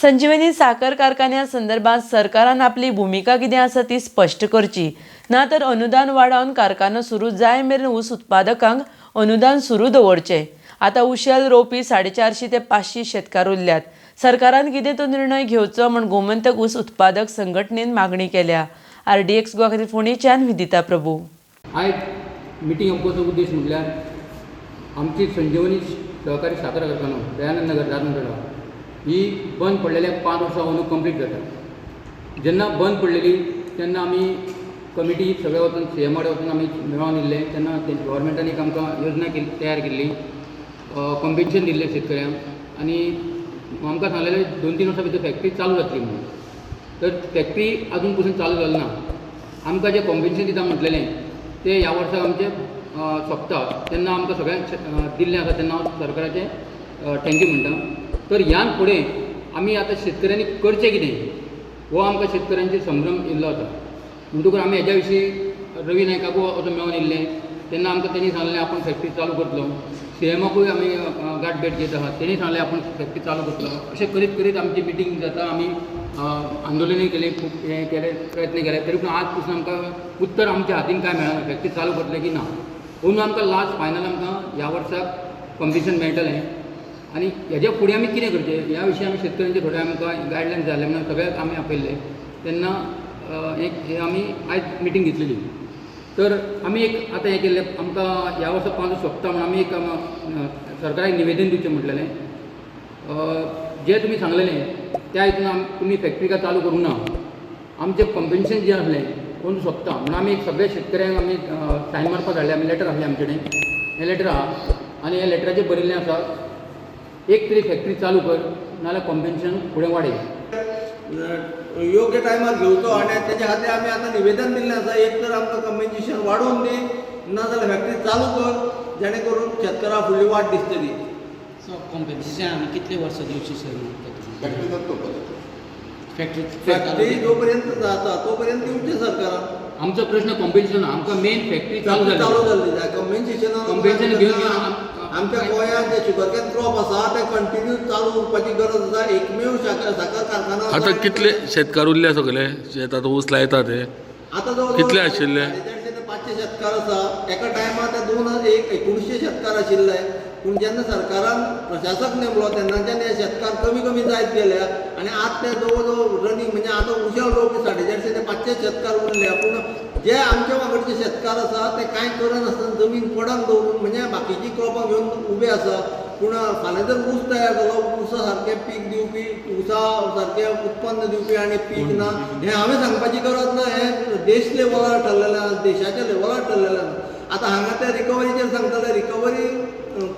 संजीवनी साखर कारखान्या संदर्भात सरकारान आपली भुमिका कितें आसा ती स्पश्ट करची, ना तर अनुदान वाडावन कारखानो सुरू जाय मेरेन ऊस उत्पादकांक अनुदान सुरू दवरचें. आतां उशेल रोवपी 450 ते 500 शेतकार उरल्यात. सरकारान कितें तो निर्णय घेवचो म्हूण गोमंतक ऊस उत्पादक संघटनेन मागणी केल्या. आरडीएक्स गोवा खातीर फोंडेच्यान विदिता प्रभू. आयज मिटींग आपोवपाचो उद्देश म्हटल्यार आमची संजीवनी सहकारी साखर कारखानो दयानंद नगर राजमंडळा ही बंद पडलेल्या 5 वर्सां अंदू कंप्लीट जाता. जेन्ना बंद पडलेली तेन्ना आमी कमिटी सगळे वचून सी एमा कडेन वचून आमी मेळोन येयल्ले. तेन्ना गव्हर्मेंटान एक आमकां योजना केली, तयार केल्ली, कॉम्पेन्सेशन दिल्लें शेतकऱ्यांक आनी आमकां सांगलेलें 2-3 वर्सां भितर फॅक्टरी चालू जातली म्हणून. तर फॅक्टरी अजून पसून चालू जाली ना. आमकां जें कॉम्पेन्सेशन दिता म्हटलेलें तें ह्या वर्सा आमचें सोंपता तेन्ना आमकां सगळ्यांक दिल्लें आसा, तेन्ना हांव सरकाराचें thank you म्हणटा. तर ह्यान फुडें आमी आतां शेतकऱ्यांनी करचें कितें हो आमकां शेतकऱ्यांचे संभ्रम येयल्लो आसा. म्हणटकूच आमी हेज्या विशीं रवी नायकाकूय वचून मेळोन येयल्ले तेन्ना आमकां तेणी सांगलें आपूण फॅक्टरी चालू करतलो. सी एमाकूय आमी गांठ भेट घेत आसा, तेणी सांगलें आपूण फॅक्टरी चालू करतलो. अशें करीत करीत आमची मिटींग जाता. आमी आंदोलनूय केलें, खूब हें केलें, प्रयत्न केले, तरी पूण आज पसून आमकां उत्तर आमच्या हातीन कांय मेळना, फॅक्टरी चालू करतले की ना. अंदू आमकां लास्ट फायनल आमकां ह्या वर्साक कॉम्पिटिशन मेळटलें आनी हेज्या फुडें आमी कितें करचें ह्या विशीं आमी शेतकऱ्यांचे थोडे आमकां गायडलायन्स जाय म्हणून सगळ्याक आमी आपयल्ले. तेन्ना एक हे आमी आयज मिटींग घेतलेली. तर आमी एक आतां हें केल्लें, आमकां ह्या वर्सा 5 सोंपता म्हणून आमी एक सरकाराक निवेदन दिवचें म्हटलेलें, जें तुमी सांगलेलें त्या हितून तुमी फॅक्टरी काय चालू करूंक ना. आमचें कॉम्पेन्सेशन जें आसलें अंदू सोंपता म्हणून आमी एक सगळ्या शेतकऱ्यांक आमी सायन मारपाक धाडले. आमी लेटर आसलें आमचे कडेन, हें लेटर आहा आनी ह्या लेटराचेर बरयल्लें आसा, एक तरी फॅक्टरी चालू कर, नाजाल्यार कॉम्पेन्सेशन फुडें वाडय. योग्य टायमार घेवचो आनी तेच्या खातीर आमी आतां निवेदन दिल्लें आसा. एक तर आमकां कम्पेन्सेशन वाडोवन दी, ना जाल्यार फॅक्टरी चालू कर, जेणे करून शेतकारां फुडली वाट दिसतली. सो कॉम्पेन्सेशन आमी कितले वर्सां दिवची सर म्हणटा तुमी? फॅक्टरी जाता तोपर्यंत. फॅक्टरी फॅक्टरी जो पर्यंत जाता तो पर्यंत दिवचें सरकारान. आमचो प्रश्न कॉम्पेन्सेशन, आमकां मेन फॅक्टरी चालू चालू जाली. जाल्ली जाय कम्पेन्सेशन. Compensation घेवन घेवन आमच्या गोंयांत जे शुगरकेन क्रॉप आसा ते कंटिन्यू चालू उरपाची गरज आसा. एकमेव साखर साखर कारखाना आसा. आतां कितले शेतकार उरले सगळे शेत आतां ऊस लायता ते? आतां जवळ कितले आशिल्ले? 450 ते 500 शेतकार आसा. एका टायमार ते दोन एक 1900 शेतकार आशिल्ले, पूण जेन्ना सरकारान प्रशासक नेमलो तेन्नाच्यान हे शेतकार कमी कमी जायत गेले आनी आतां ते जवळ जवळ रनींग म्हणजे आतां उशेल रोवपी 450 ते 500 शेतकार उरले. पूण जे आमच्या वांगडचे शेतकार आसा ते कांय करनासतना जमीन पडंग दवरून म्हणजे बाकीची क्रॉपां घेवन उबे आसा. पूण फाल्यां जर ऊस तयार जालो, ऊसा सारकें पीक दिवपी, ऊसा सारकें उत्पन्न दिवपी आनी पीक ना हें हांवें सांगपाची गरज ना. हें देश लेवलार ठरलेलें आसा, देशाच्या लेवलार ठरलेलें आसा. आतां हांगा ते रिकवरीचेर सांगताले. रिकवरी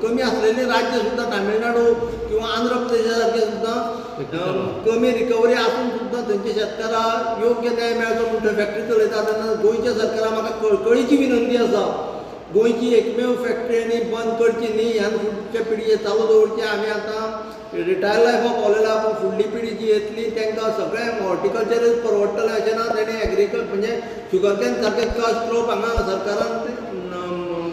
कमी आसलेली राज्य सुद्दां तामिळनाडू किंवा आंध्र प्रदेशा सारके सुद्दां कमी रिकवरी आसून सुद्दां थंयच्या शेतकाराक योग्य न्याय मेळचो म्हूण थंय फॅक्टरी चलयता. तेन्ना गोंयच्या सरकाराक म्हाका कळकळीची विनंती आसा, गोंयची एकमेव फॅक्टरी आनी बंद करची न्ही, ह्यान फुडच्या पिढीचे चालू दवरची. आमी आतां रिटायर लायफाक पावलेले, पूण फुडली पिढी जी येतली तांकां सगळें हॉर्टिकल्चरच परवडटलें अशें ना. तेणी एग्रीकल्चर म्हणजे शुगरकेन सारकें कॅश क्रॉप हांगा सरकारान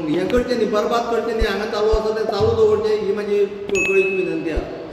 हें करचें न्ही, बरबाद करचें न्ही. हांगा चालू आसा तें चालू दवरचें ही म्हाजी कळकळीची विनंती आसा.